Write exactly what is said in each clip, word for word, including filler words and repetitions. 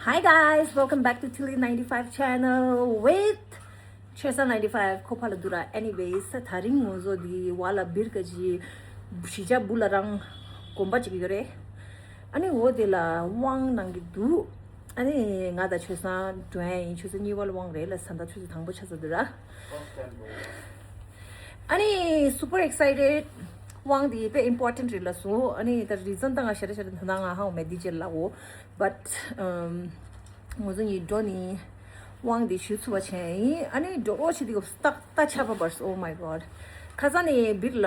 Hi guys, welcome back to Tilly ninety-five channel with ཆོས་ས་ninety-five ཁོ་ཕ་ལ་འདུག་ར། Anyways, ད་རིང་ང་ཚོ་འདི་བ་ལ་སྦིར་ཀ་ཅི་གཞིས་ཆགས་སྦུག་ལ་རང་དགོན་པ་ཅིག་ཡོད་རེད། ཨ་ནི་འོ་དེ་ལ་དབང་གནང་གི་འདུག་ཨ་ནི་ང་དང་ཆོས་ས་འགྲོ་ཡ་ཡིན། ཆོས་ས་གཉིས་པ་ལ་དབང་རེད་ལ། ས་ད་ཆོས་ས་དང་པོ་ཆགས་ས་འདུག་ར། ཨ་ནི་super excited. དབང་འདི་དཔེ་important རེད་ལ་སོ། ཨ་ནི་ད་reason ད་ང་ཞེ་དྲག་ཞེ་དྲག་ད་ང་ཧ་གོ་མེད། འདི་རྗེས་ལ་འོ། But um, ང་ཚོ་གཉིས་འགྲོ་ནི་དབང་འདི་ཞུ་ཚུགས་པ་བྱས་ཡིན། ཨ་ནི་འགྲོ་རོགས་བྱེད་དུས་སྐབས་སུ་ཏག་ཏག་ཆར་པ་བབས། Oh my god. ཁ་སང་ནས་སྦིར་ལ་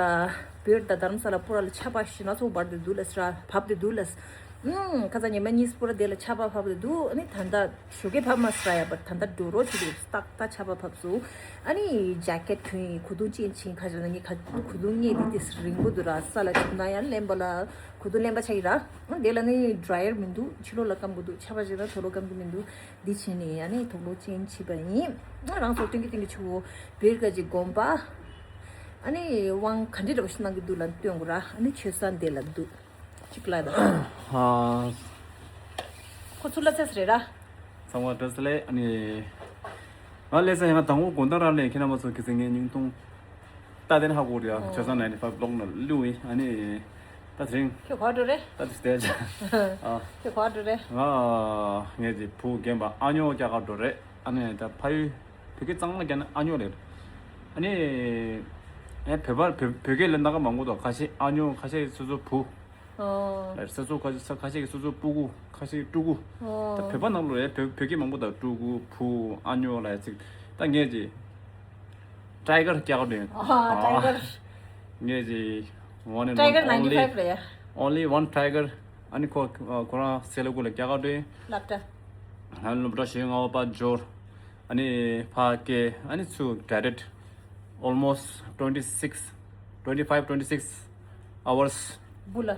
སྦིར་དང་རྡ་རམ་ས་ལ་པུ་ར་ལ་ཆར་པ་ཞེ་ན་ཚོ་བབས་ཏེ་འདུག་ལ་སི་ར། བབས་ཏེ་འདུག་ལ་སི། ཨུམ། ཁ་སང་ཉི་མ་གཉིས་པུ་ར་དེ་ལ་ཆར་པ་བབས་ཏེ་འདུག་ཨ་ནི་ད་ལྟ་ཞོགས་ཀས་བབས་མ་སི་ར་ཡ། But ད་ལྟ་འགྲོ་རོགས་བྱེད་དུས་སྐབས་སུ་ཏག་ཏག་ཆར་པ་བབས་སོང་། ཨ་ནི་jacket གྱོན་ཡིན། གོས་ཐུང་ཅན་ཕྱིན། ཁ་ཤས་ནི་གོས་ཐུང་རྙེད་དེ་དེ་རིང་པོ་འདུག་ར། ས་ལ་བྱུག་ན་ཡང་རློན་པ་ལ། གོས་ཐུང་རློན་པ་ཆགས་ཀྱི་ར། དེ་ལ་ནི་dryer མི་འདུག་ཕྱི་ལོགས་ལ་སྐམ་དགོས་འདུག་ཆར་པ་བྱས་ན་དུག་ལོག་སྐམ་གྱི་མི་འདུག་འདི་བྱས་ནས་ཨ་ནི་དུག་ལོག་ཅན་ཕྱིན་པ་ཡིན། རང་ཚོ་སྟོན་གྱི་སྟོན་གྱི་ཆུ་བོ་སྦིར་ཀ་ཅི་དགོན་པ། ཨ་ནི་དབང་ག་འདྲ་འདྲ་པོ་ཞིག་གནང་གི་འདུག་ལ་སྟོན་དགོས་ར། ཨ་ནི་ཆོས་ས་འདི་ལ་འདུག་ཅིག་ལ་ད། ཨ། ཁོ་ཚུར་ལ་ཚེས་རེད་ར། ཚང་མ་བཀྲ་ཤིས་བདེ་ལེགས། ཨ་ནི། ང་སླེབས་ས་ཡང་དང་པོ་དགོང་དག་རང་ལས་ཁྱེད་རྣམ་པ་ཚོ་གི་ཚེ་ངའི་སྙིང་ཐུང་། ད་དེ་ནས་ཧ་གོ་རེད་ཡ། ཨོ། ཆོས་ས་ninety five vlog ནང་བླུགས་ཡིན། ཨ་ནི། ད་དེ་རིང་། ཁྱོད་ག་པར་འགྲོ་རེད། ད་དེ་སྟེ་ཅི། ཨ། ཁྱོད་ག་པར་འགྲོ་རེད། ང་ངས་ཀྱི་བུ་རྒན་པ་ཨ་ཉོ་རྒྱག་ག་འགྲོ་རེད། ཨ་ནི་ད་ཕ་ཡུལ་བོད་སྐད་གཙང་མ་རྒྱག་ན་ཨ་ཉོ་རེད། ཨ་ནི། ཨེ་བོད་པ་བོད་བོད་སྐད་ལ་སྣ་ཁ་མང་པོ་འདུག་ཁ་ཤས་ཨ་ཉོ། ཁ་ཤས་སོ་སོ་བུ། ཨོ། ལ་སོ་སོ་ཁ་ཤས་ཁ་ཤས་ཀྱི་སོ་སོ་སྤུ་གུ། ཁ་ཤས་ཀྱི་ཕྲུ་གུ། ཨོ། ད་བོད་པ་ནང་ལོགས་ལ་བོད་བོད་སྐད་མང་པོ་དང་ཕྲུ་གུ། བུ། ཨ་ཉོ་ལ་ཡ་ཚིག་ད་ངས་ཀྱི་Tiger རྒྱག་ག་འདོད། ཨ། Tiger། ངས་ཀྱི་one and one only, Tiger ninety five རེད། Only one Tiger. ཨ་ནི་ཁོ་ཁོ་རང་སེ་ལ་ཀུ་ལ་རྒྱག་ག་འདོད། ལབ་ད། ཨ་ནི་སློབ་གྲྭ་ཞེ་ལྔ་པ་འབྱོར། ཨ་ནི་ཕ་སྐད་ཨ་ནི་ཚུར་direct almost twenty six, twenty five, twenty six hours. སྦུག་ལ། ཨ།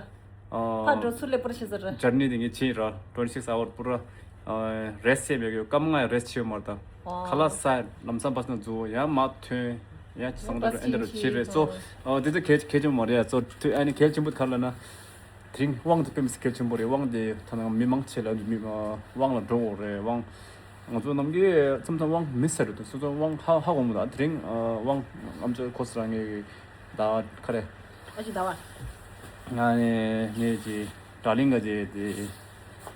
ཕར་འགྲོ་ཚུར་སླེབས་པར་བྱེད་ས་རེད། Journey དེ་ངས་བྱས་ར། twenty six hour པུ་ར། ཨ། rest བྱས་མེད་གི། སྐར་མ་ལྔ་ཡང་rest བྱས་མ་རེད་ད། ཨ། ཁ་ལག་ཟ། ལམ་སང་བ་སི་ན་འཛུལ། ཡང་མར་ཐོན། ཡང་བཟང་འདྲ་འདྲ་ཨེ་འདྲ་བྱས་རེད་གཙོ། ཨ། དེ་ཚོ་གལ་གལ་ཆེན་པོ་མ་རེད་ཡ་གཙོ། ཨ་ནི་གལ་ཆེན་པོ་ག་རེ་ལབ་ན། དེ་རིང་དབང་དེ་དཔེ་མི་སྲིད་གལ་ཆེན་པོ་རེད། དབང་དེ་ད་ནང་མི་མང་ཆེ་ལ་མི་དབང་ལ་འགྲོ་དགོས་རེད། དབང་ང་ཚོ་ནམ་རྒྱུན་མཚམས་མཚམས་དབང་མི་ཟེར་རེད། སོ་སོ་དབང་ཧ་ཧ་གོ་མི་འདུག་དེ་རིང་དབང་ང་ཚོ་ཁོ་སི་རང་ངའི་ཟླ་བ་ག་རེ། ཨ་ཅེ་ཟླ་བ། ང་ནི་ངའི་ཅི་ཌར་ལིང་ག་ཅེ་དེ།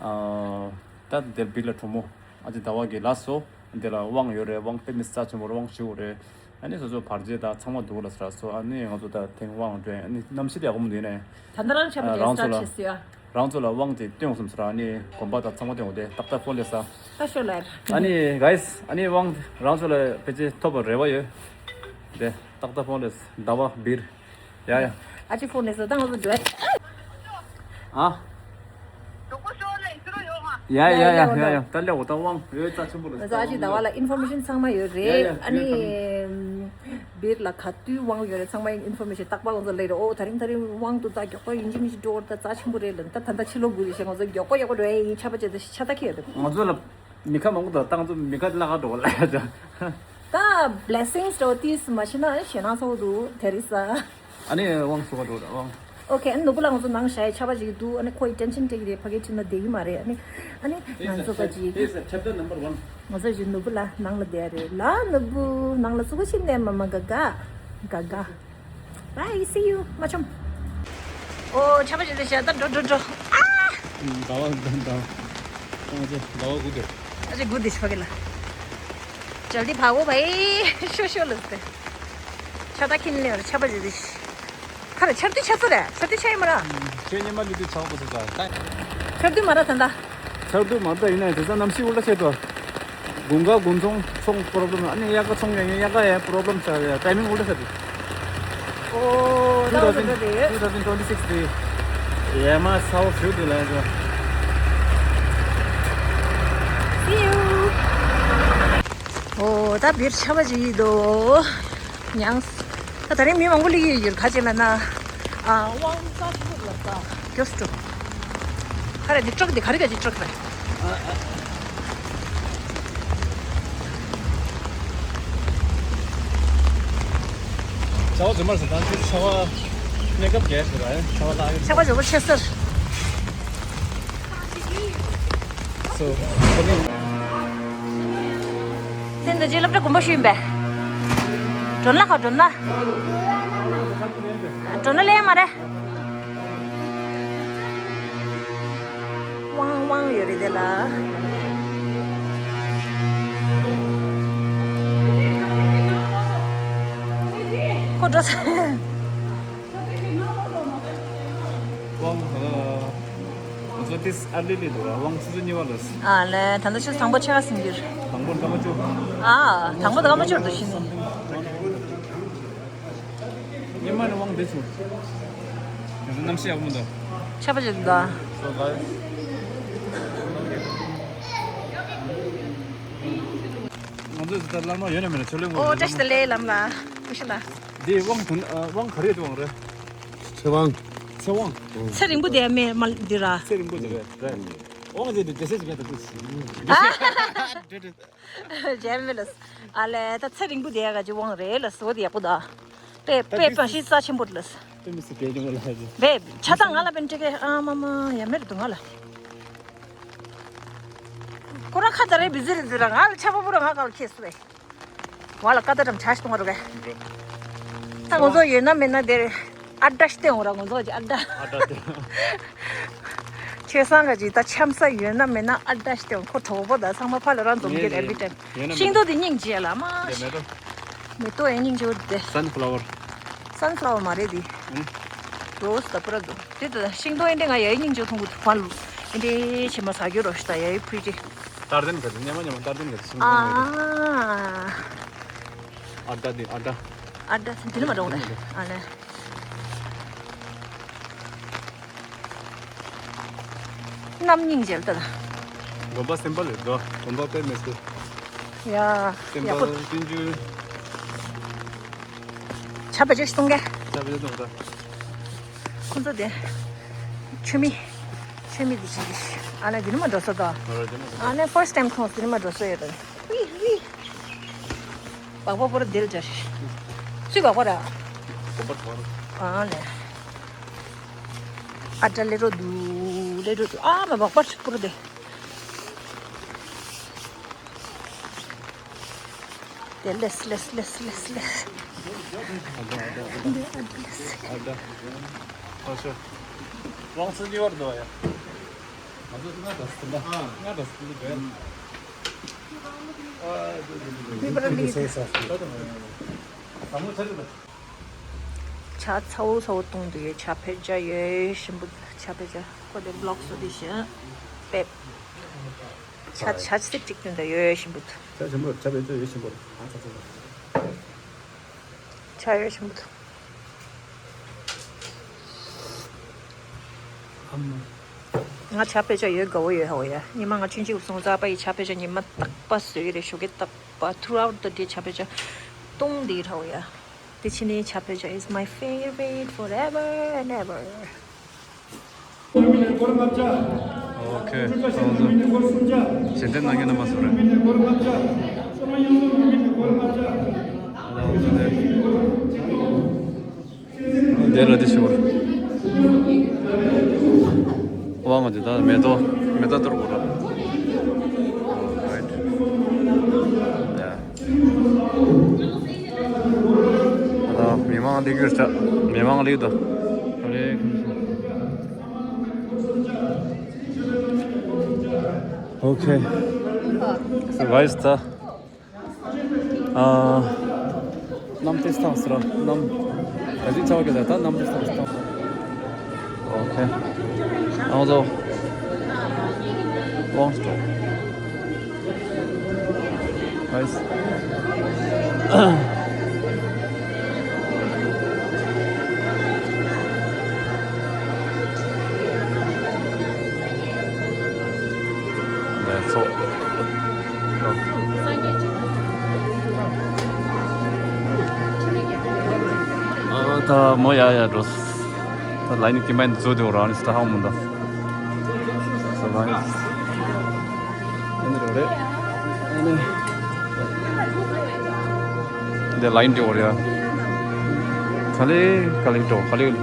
ཨ། ད་དེར་བིག་ལ་གྲོགས་མོ་ཨ་ཅེ་ཟླ་བ་གི་ལ་སོ། དེ་ལ་དབང་ཡོད་རེད། དབང་དཔེ་མི་སྲིད་རྩ་ཆེན་པོ་རེད། དབང་ཞེ་པོ་རེད། ཨ་ནི་སོ་སོ་བར་ཆད་དང་ཚང་མ་འདུག་ལ་ཟེར་སོ། ཨ་ནི་ང་ཚོ་ད་ཐེངས་དབང་འགྲོ་ཡ། ཨ་ནི་གནམ་གཤིས་དེ་ཡག་པོ་མི་འདུག་ནས། ད་ལྟ་རང་ཆ་མེད་རང་ཚོ་ལ་སི་ཊར་བྱེད་སྲིད་ཡ། རང་ཚོ་ལ་དབང་དེ་སྟོན་དགོས་བསམ་ཟེར། ཨ་ནི་དགོན་པ་དང་ཚང་མ་སྟོན་དགོས་དེ། ཏག་ཏག་ཕོན་སླེབས་ས། ད་ཤོད་ལ་ཡར། ཨ་ནི་གྷའི་སི། ཨ་ནི་དབང་རང་ཚོ་ལ་ཕལ་ཆེར་ཐོབ་པར་རེ་བ་ཡོད། དེ་ཏག་ཏག་ཕོན་སླེབས། ཟླ་བ་སྦིར། ཡ་ཡ། ཨ་ཅེ་ཕོན་སླེབས་ས། ད་ང་ཚོ་འགྲོ་ཡ། ཨ། ཡ་ཡ་ཡ་ཡ་ཡ། ད་ལེ་འོ་ད་དབང་ཡོད་རྩ་ཆེན་པོ་ལ། ང་ཚོ་ཨ་ཅེ་ཟླ་བ་ལ་ཨིན་ཕོར་མེ་ཤན་ཚང་མ་ཡོད་རེད། ཡ་ཡ། ཨ་ནི་སྦིར་ལ་ག་དུས་དབང་ཡོད་རེད་ཚང་མ་ཨིན་ཕོར་མེ་ཤན་རྟག་པར་ང་ཚོ་ལེ་རེད། ཨོ་ད་རིང་ད་རིང་དབང་དུ་ད་མགྱོགས་པོ་ཡིན་གཅིག་མིན་གཅིག་འགྲོ་བར་ད་རྩ་ཆེན་པོ་རེད་ལ། ད་ད་ད་ཕྱི་ལོགས་དགོས་རེད་ཤག་ང་ཚོ་མགྱོགས་པོ་མགྱོགས་པོ་འགྲོ་ཡ་ཡིན། ཆར་པ་བྱས་ད་ཤ་ད་ཁེ་ཡོད་རེད། ང་ཚོ་ལ་མི་ཁ་མང་པོ་དང་ཏང་ཚོ་མི་ཁ་ལ་ཁ་འགྲོ་བ་ལ་ཡ་ཅག་ད་blessings འགྲོ་དུས་མ་ཤེས་ན་ཞེད་སྣང་ཚ་བོ་འདུག་དེ་རིང་ས། ཨ་ནི་དབང་ཚོ་བ་འགྲོ་ར་དབང་། ཨོ་ཁེ། ཨ་ནི་ནོར་བུ་ལགས་ང་ཚོ་ནང་ཞ་ཡི་ཆར་པ་ཞིག་འདུག་ཨ་ནི་ཁོ་ཡི་ཊེན་ཤན་སྤྲད་ཀྱི་རེད། ཕ་གིར་ཁྲིད་ན་བསྡད་ཀྱི་མ་རེད། ཨ་ནི་ཨ་ནི་ང་ཚོ་ག་ཅི། Here's a chapter number one. ང་ཚོ་ཞིག་ནོར་བུ་ལགས་ནང་ལ་བསྡད་རེད་ལ། ནོར་བུ་ནང་ལ་སུ་ག་ཞིག་གནས་མ་མ་ག་ག་ག་ག། Bye, see you. མ་ཆོམ། ཨོ་ཆར་པ་ཞིག་འདུག་ཤག་ད་འགྲོ་འགྲོ་འགྲོ། ཨ། ཟླ་བ་ཟླ་བ་ཟླ་བ་ཟླ་བ་དགུ་དེ། ཨ་ཅེ་དགུ་དེ་ཕ་གི་ལ། ཇལ་དི་ཕ་གོ་བའི་ཤོ་ཤོ་ལ་སྟེ། ཆ་ད་ཁྱིན་ནས་ཆར་པ་ཞིག་འདུག་ཤག་ཁ་རེ་ཆར་དུས་ཆར་ཚོ་རེད། ཆར་དུས་ཆར་ཡིན་མ་ར། ཁྱོད་ཉི་མ་ལུས་དུས་ཆར་པ་ཚོ་ད། ཆར་དུས་མ་ར་ད་ད། ཆར་དུས་མ་ར་ད་ཡིན་ན་དེ་ཚ་གནམ་གཤིས་འུར་ལ་ཆེ་དོ། དགུན་ཁ་དགུན་ཚོང་ཚོང་པོ་རོབ་ལེམ། ཨ་ནི་དབྱར་ཁ་ཚོང་ཡོང་ཡོང་དབྱར་ཁ་ཡང་པོ་རོབ་ལེམ་ཆགས་རེད། ཊའི་མིང་འུར་ལ་ཆགས་རེད། ཨོ་ད་འུར་ལ་ཆགས་རེད། two thousand twenty-six དེ་ཡ་མ་ས་བོ་ཞུ་དུས་ལ་ཡ། See you. ཨོ་ད་སྦིར་ཆར་པ་ཅིག་ཡིན་དོ། མྱངས། ད་ད་རིང་མི་མང་པོ་སླེབས་ཀྱི་ཡོད་ཡོད་ག་ཅིག་ལ་ན། ཨ་དབང་རྩ་ཆེན་པོ་ལ་ད་མགྱོགས་སུ་འགྲོ། ག་རེ་འདི་ཊྲག་འདི་ག་རེ་ག་ཅིག་ཊྲག་རེད། ཆར་པ་རྫུན་མ་རེད་ཟེར། ད་ཚོད་ཆར་པ་གནས་སྐབས་རྒྱལ་ཟེར་བ། ཆར་པ་ལྷག་གི། ཆར་པ་རྫུན་མ་ཆེ་སར། སེམས་དང་བཅས་སློབ་གྲྭ་དགོན་པ་ཞུས་ཡིན་པས། མགྲོན་ལ་ཁ་མགྲོན་ལ། མགྲོན་ལ་ལས་མ་རེད། ཝང་ཝང་ཡོད་རེད་དེ་ལ། ཁོ་འགྲོ་ས། དབང་། ང་ཚོ་ཏིས་ཨར་ལི་ལི་འདུག་ར། དབང་ཆུ་ཚོད་གཉིས་པ་ལ། ཨ་ལས་ད་ལྟ་ཆུ་ཚོད་དང་པོ་ཕྱེད་ཀ་ཟིན་གྱི་རེད། དང་པོ་སྐར་མ་བཅུ། ཨ་དང་པོ་དང་སྐར་མ་བཅུ་རེད་འདུག་ཕྱི་ནས། ཉི་མ་ནས་དབང་འདི་བྱུང་། དེ་ཚོ་གནམ་གཤིས་ཡག་པོ་འདུག་ཆར་པ་ཅིག་འདུག So guys. ང་ཚོས་ད་བླ་མ་ཡོད་ན་མེད་ན་ཆོ་ལེ་ངོ་ཨོ་བཀྲ་ཤིས་བདེ་ལེགས་ལམ་ལ། ཀུ་ཤ་ལ། འདི་དབང་དུ་ཨ་དབང་ག་རེ་དབང་རེད། ཚེ་དབང་། ཚེ་དབང་། ཚེ་རིང་པོ་དེ་མེད་མ་འདི་ར། ཚེ་རིང་པོ་དེ་རེད་རེད། དབང་དེ་འདི་སྡེ་སྲིད་ཅིག་མེད་དུ་ཀུ། རྗེས་མི་ལ། ཨ་ལས་ད་ཚེ་རིང་པོ་དེ་ག་ཅི་དབང་རེད་ལ་སོ་དེ་ཡག་པོ་ད། དཔེ་དཔེ་པ་ཤི་ས་ཆེན་པོ་ལ། དཔེ་མི་སྲིད་གལ་ཆེན་པོ་ལ་ཧ་ཅི། དཔེ་ཆ་ཚང་ང་ལ་པན་ཏྲི་ཀེ་ཨ་མ་མ་ཡ་མེར་དུ་ང་ལ། ཁོ་རང་ཁ་ད་རེ་བི་ཟི་རེད་ཟེར་ར་ང་ལ་ཆ་པ་པོ་ར་ང་ག་ལ་ཁེ་སུ་བས། ང་ལ་ཀ་ད་ཀྲམ་ཆ་ཞིག་གཏོང་བ་རོགས་གས། ད་ང་ཚོ་ཡོད་ན་མེད་ན་དེར་ཨ་ཏྲ་ཞིག་སྟོན་འོང་ར་ང་ཚོ་གི་ཨ་ཏྲ། ཨ་ཏྲ་དེ། ཆོས་སང་ག་ཅིག་ད་འཆམ་ས་ཡོད་ན་མེད་ན་ཨ་ཏྲ་ཞིག་སྟོན་ཁོ་གྲོགས་པོ་ད་ཚང་མ་ཕ་ལ་རང་འཛོམས་ཀྱི་རེད་བི་ཏྲན། ཡོད་ན་ཤིང་ཏོག་དེ་སྙིང་རྗེ་ལ་མ། དེ་མེ་ཏོག་མེ་ཏོག་ཡང་སྙིང་རྗེ་བོ་དེ། Sunflower། Sunflower་མ་རེད་དེ། ཨུམ། Rose་ད་པུ་ར་འདུག་དེ་ད་ཤིང་ཏོག་ཨེ་འདྲ་ང་ཡའི་སྙིང་རྗེ་མཐོང་གི་འདུག་ཕ་ལུ། ཨེ་འདྲ་ཆེ་མ་ཟ་རྒྱུ་རོ་ཤི་ད་ཡའི་pretty། སྟར་དན་ག་ཚོད་ཉི་མ་ཉི་མ་སྟར་དན་ག་ཚོད་སུམ་ཨ། ཨ་ད་དེ་ཨ་ད། ཨ་ད་དེ་ནི་མ་འགྲོ་རེད་ཨ་ལས། གནམ་སྙིང་རྗེ་ལ་ལྟ་ད། དགོན་པ་སེམས་པ་ལས་འགྲོ། དགོན་པ་དཔེ་མི་སྲིད། ཡ། སེམས་ཡག་པོ། པ་ཀུན་གྱི། ཆ་བེད་སྤྱོད་གཏོང་གི། ཆ་བེད་སྤྱོད་གཏོང་གི། ཁོང་ཚོ་དེ། ཆུ་མིག་ཆུ་མིག་དེ་བྱེད་ཀྱི། ཨ་ལས་དེ་ནི་མ་འགྲོ་ས་ད། ཨ་ལས་first time་མཐོང་དེ་ནི་མ་འགྲོ་ས་ཡོད་རེད། ཝི་ཝི། སྦག་སྦག་པོ་ར་དེ་ལ་འདྲ་ཞིག་སུས་སྦག་པ་ར། དགོན་པ་དོར། ཨ་ལས། ཨ་ཏྲ་ལེ་རོ་འདུག་ལེ་རོ་འདུག་ཨ་མ་སྦག་པ་ཞིག་པོ་ར་དེ། དེ་ལེས་ལེས་ལེས་ལེས་ལེས། ཨ་ད་ཨ་ད་ཨ་ད། ཨ་ཤ། དབང་ཚད་གཉིས་བར་འདུག་ཡ། ང་ཚོ་ང་དང་སྟོན་པ། ང་དང་སྟོན་པ་བས། མི་པར་ལི། ཆ་ཚ་བོ་ཚ་བོ་གཏོང་དུ་ཡོད། ཆ་ཕེ་ཅ་ཡོད་ཞིམ་པོ། ཆ་ཕེ་ཅ་ཁོ་དེ་བློག་སོ་དེ་བཞིན་པེབ། ཆ་ཆ་སིབ་ཅིག་སྟོན་དུ་ཡོད་ཞིམ་པོ། ཆ་ཞིམ་པོ་ཆ་ཕེ་ཅ་ཡོད་ཞིམ་པོ། ཨ་ཚ་ཚ་ཚ། ཆ་ཡོད་ཞིམ་པོ། ང་ཆ་ཕེ་ཅ་ཡོད་དགའ་བོ་ཡོད་ཧ་བོ་ཡ། ཉི་མ་ང་ཆུན་ཅིག་སོང་ཙ་པ་ཡི་ཆ་ཕེ་ཅ་ཉི་མ་རྟག་པ་བཟོས་ཀྱི་རེད། ཞོགས་ཀས་རྟག་པ་throughout the day ཆ་ཕེ་ཅ་གཏོང་དེ་ཧ་བོ་ཡ། དེ་ཕྱི་ནས་ཆ་ཕེ་ཅ is my favorite forever and ever. ཨོ་ཁེ། ཨང་ཚོ། ཞལ་འདེབས་གནང་མཁན་རྣམ་པ་ཚོ་རེད། དེ་ལ་དེ་ཞུ་བར། དབང་དེ་དག་མེ་ཏོག་མེ་ཏོག་གཏོར་དགོས་ར། Right. Yeah. ཨ། མི་མང་ལེགས་ཡོད་ཤག་མི་མང་ལེགས་འདུག་ཨ་རེ། Okay. So guys, ད། ཨ། གནམ་དེ་སྟངས་སུ་ར་གནམ། ད་ཅི་ཆ་བ་གི་ད་ད་གནམ་དེ་སྟངས་སུ་སྟངས། Okay. Also, one stop. Nice. That's all. ཨ། ད་མོ་ཡ་ཡ་འགྲོ། ད་ལ་ནི་ཀི་མན་ཛོ་དེ་ར་ནི་སྟ་ཧ་མོ་འདི། So nice. ཨ་ནི་རེད། ཨ་ནི། འདི་ལ་ཡིན་འདྲི་བ་རེད། ག་ལེ་ག་ལེ་འགྲོ་ག་ལེ།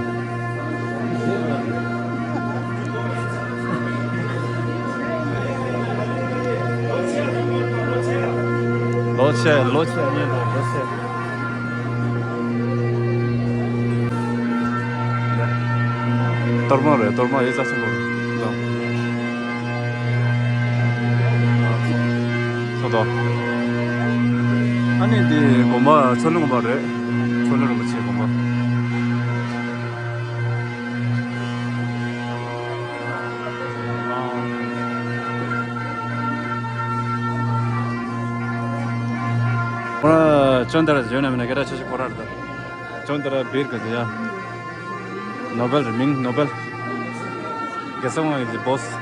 ལོ་ཆེ་ལོ་ཆེ་གཉིས་དང་ལོ་ཆེ། གཏོར་མ་རེད། གཏོར་མ་ཡིད་ཆེས་ཆེན་པོ་རེད། སོ་ཏོ། ཨ་ནི་འདི་དགོན་པ་མཚོ་གླིང་དགོན་པ་རེད། མཚོ་གླིང་རིན་པོ་ཆེ་དགོན་པ། ཁོ་ར་ཅོན་ཏ་ར་ཡོད་ན་མིན་ན་སྐད་གྲགས་ཆེ་ཤོས་ཁོ་ར་རེད་ད། ཅོན་ཏ་ར་བིར་ག་ཟེར་ཡ། ནོ་བེལ་རེད། མིང་ནོ་བེལ། རྒྱལ་ས་དབང་ཡི་བོ་སི།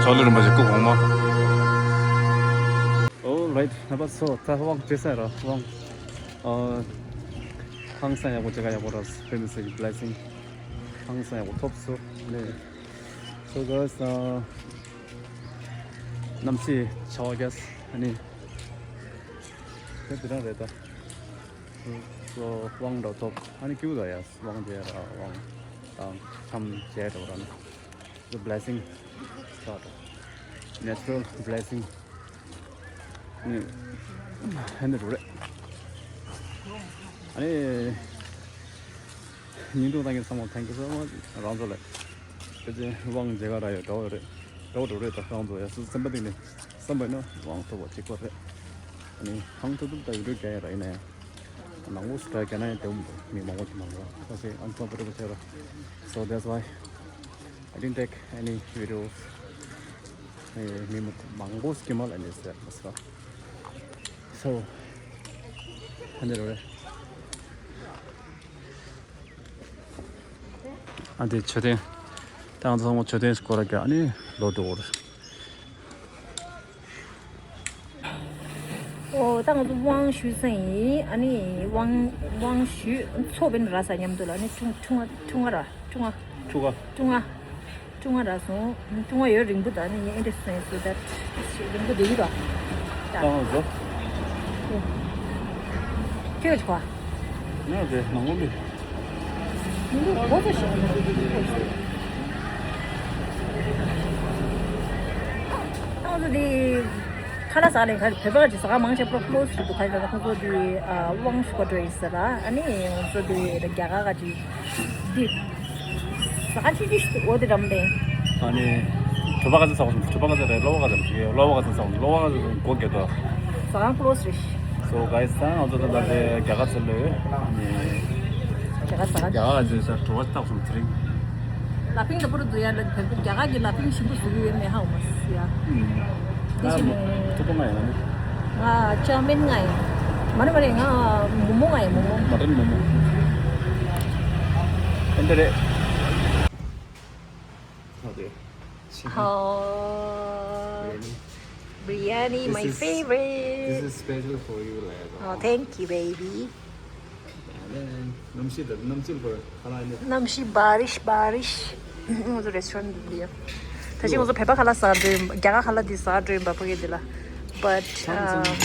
ཅོ་ལི་རིན་པོ་ཆེ་སྐུ་གོང་མ། Alright, ཧ་པ་སོ་ད་དབང་བྱེད་ས་ར་དབང་། ཨ། ཧང་སང་ཡག་པོ་བྱེད་ག་ཡག་པོ་ར། Famous blessing ཧང་སང་ཡག་པོ་ཐོབ་སོང་ནས། So guys, ཨ། གནམ་གཤིས་ཆར་པ་རྒྱག་ཨ་ནི། དེ་དེ་རང་རེད་ད། So དབང་འདྲ་ཐོབ་ཨ་ནི་ཀིའུ་ད་ཡ་དབང་དེ་ར་དབང་དང་འཆམ་བྱས་འགྲོ་ར་ན། The blessing start. Natural blessing. ནི། ཧན་དུ་རེད། ཨ་ནི། ཉིན་དུ་ཏང་གི་ཚང་མ་thank you so much རང་ཚོ་ལ། དེ་ཚེ་དབང་མཇལ་ག་ར་ཡོད་འདྲ་བོ་རེད། འདྲ་བོ་འགྲོ་རེད་ད་རང་ཚོ་ཡ་སུ་སེམས་པ་གཏིང་ནས་བསམ་པ་ཡིན་ན་དབང་ཐོབ་པ་གཅིག་པ་རེད། ཨ་ནི་ཧང་ཐུབ་ཐུབ་ད་ཡོད་འགྲོ་རྒྱ་ཡ་ར་ཡིན་ན་ཡང་། ནང་ལོགས་སུ་ད་རྒྱ་ནག་ཡང་དེ་འུམ་འདུག་མི་མང་པོ་ཅིག་མང་པོ་ཨ་ཟེ་ཨན་ཚོ་པ་རེ་པ་ཆེ་ར། So that's why I didn't take any videos. ཨེ། མི་མང་པོ་སྐྱེ་མ་ལ་ནས་ཟེར་མ་སོང་། So ཧ་འདི་རེད། ཨ་འདི་མཆོད་རྟེན། ད་ང་ཚོ་ཚང་མ་མཆོད་རྟེན་སྐོར་ར་རྒྱག་ཨ་ནི་ལོ་འགྲོ་བར། ཨོ་ད་ང་ཚོ་དབང་ཞུས་ས་ཡིན། ཨ་ནི་དབང་དབང་ཞུས་ཚོ་བན་ར་ས་མཉམ་དུ་ལ་ཨ་ནི་ཁྲུང་ཁྲུང་ང་ཁྲུང་ང་ར་ཁྲུང་ང་ཁྲུང་ང་ཁྲུང་ང་ཁྲུང་ང་ར་སོང་། ཁྲུང་ང་ཡོད་རིང་པོ་ད་ཨ་ནི་ངས་ཨེ་འདྲ་སོང་སོ་ད་རིང་པོ་དེ་ཡིན་ར། ད་ང་ཚོ་ཁྱོད་ཀྱི་ཁ་ང་དེ་ནང་ལོགས་ལ། ཁོ་ཚོ་ཞིག་ཁོ་ཚོ་དེ་ཁ་ལག་ཟ་ལེ་ཁ་བོད་པ་ཅིག་ཟ་ཁང་མང་ཆེ་པོ་ཀློ་སི་འདུག་ཁ་ལག་ཁོ་ཚོ་དེ་དབང་ཞུ་བ་འགྲོ་ཡིན་ཟེར་ཨ་ནི་ང་ཚོ་དེ་རྒྱ་གར་ག་ཅིག་དེ་ཟ་ཁང་ཆུ་ཆུ་ཞིག་འདུག་འོ་དེ་འགྲམ་དེ། ཨ་ནི་བོད་པ་ག་ཚོད་ཟ་བ་སོང་བོད་པ་ག་ཚོད་རེད་ལོ་བ་ག་ཚོད་རེད་ལོ་བ་ག་ཚོད་ཟ་བ་ལོ་བ་ག་ཚོད་སྒོ་རྒྱག་དོ། ཟ་ཁང་ཀློ་སི་རེད། So guys, ད་ང་ཚོ་ད་ལྟ་རྒྱ་གར་ཚུར་ལོས། རྒྱ་གར་ཟ་ཁང་། རྒྱ་གར་ཚུར་ས་བྲོ་བ་ལྟ་སོང་དེ་རིང་། ལ་ཕིང་ལ་པུར་དུ་ཡ་ལ་བོད་པ་རྒྱ་གར་གྱི་ལ་ཕིང་ཞིམ་པོ་བཟོ་གི་ཡོད་མེད་ཧ་གོ་མ་སི་ཡ། ཨུམ། དེ་ཞིམ་མོ། ཐུབ་པ་ང་ཡང་ནི། ང་ཅའོ་མིན་ང་ཡིན། མ་རེད་མ་རེད་ང་མོག་མོག་ང་ཡིན་མོག་མོག་མ་རེད་མོག་མོག་ཨེ་འདྲ་རེད། ཨོ། Biryani, my favorite. This is special for you, like. Oh, thank you, baby. And then, གནམ་གཤིས་དང་གནམ་ཚུལ་བར་ཧ་ལ་ནི། གནམ་གཤིས་བཱ་རིཤ་བཱ་རིཤ། ང་ཚོ་རེ་སི་ཊོ་རན་དུ་འདུག་ཡ། ད་ཅི་ང་ཚོ་བོད་པ་ཁ་ལག་ཟ་འགྲོ་ཡིན་པ་རྒྱ་གར་ཁ་ལག་འདི་ཟ་འགྲོ་ཡིན་པ་ཕ་གི་འདི་ལ། But མཚམས་མཚམས་um,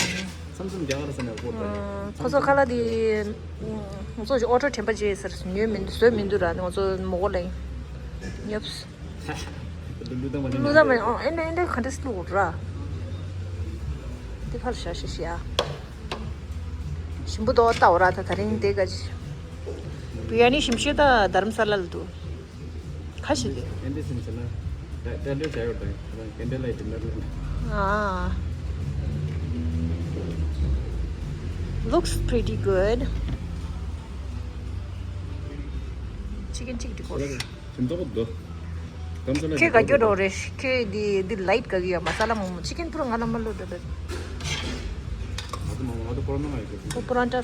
མཚམས་མཚམས་རྒྱ་གར་ཟ་ནས་ཁོ་ད་ཁོ་ཚོ་ཁ་ལག་འདི་ང་ཚོ་ཅིག་ཨོ་ཊར་དྲན་པ་བརྗེད་ཟེར་ཉོས་མི་འདུག་བཟོས་མི་འདུག་ར་ང་ཚོ་མོ་གོ་ལེན་ཉོབས། ལུ་ལུ་དང་མ་ལུ་དང་མ་ཨོ་ཨེ་འདྲ་ཨེ་འདྲ་ག་འདྲ་སླུ་ར། འདི་ཕར་བཞག་ཤི་ཤི་ཡ། ཞིམ་པོ་ཏོག་ལྟ་འོ་ར་ད་ད་རིང་དེ་ག་ཅི། བི་ཡ་ནི་ཞིམ་ཤོས་ད་དྷ་རམ་ས་ལ་ལ་འདུག་ཁ་ཤས་ཀྱི། ཨེ་འདྲ་ཞིམ་ཆེ་ན། ད་ད་འདྲ་བྱ་ཡོད་དང་། ཁེན་ཌལ་ལའིཊ་ཌི་ནར་ལ། Ah, looks pretty good. ཅི་ཀན་གཅིག་འདི་གོ། ཁྱིམ་ཐོག་ཏུ། ཁྱེད་ག་རྒྱུ་རོགས་རེད། ཁྱེད་འདི་འདི་ལའིཊ་ག་གི་ཡ་མ་ས་ལ་མོ་མོ། ཅི་ཀན་པུ་ར་ང་ལ་མ་ལོ་འདོད་པས། ང་ཚོ་མ་ང་ཚོ་པོ་རོ་ན་ང་ཡི་གེ། Oh, puranta.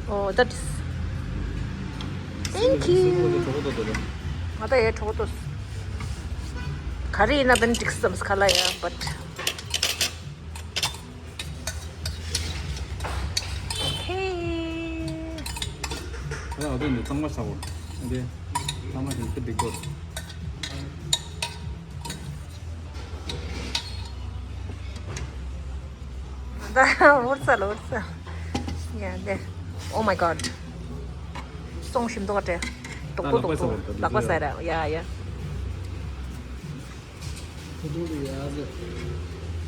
Oh, that is. Thank you. ང་ད་ཡའི་གྲོགས་ཏོ། ག་རེ་ཡིན་ན་བན་འགྲིག་སམ་ཁ་ལ་ཡ། But okay. ཨ་ལ་ཨ་དེ་ནི་གཙང་མ་ཆགས་པ། ཨ་དེ་གཙང་མ་ཞིམ་པོ་འགྲིག་གོ། ད་འུར་ཚ་ལ་འུར་ཚ། Yeah, there. Oh my God. སོང་ཞིམ་མདོག་སྤྲད། དོག་པོ་དོག་པོ། ལག་པ་ཟ་ར། Yeah, yeah.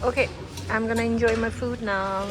Okay, I'm gonna enjoy my food now.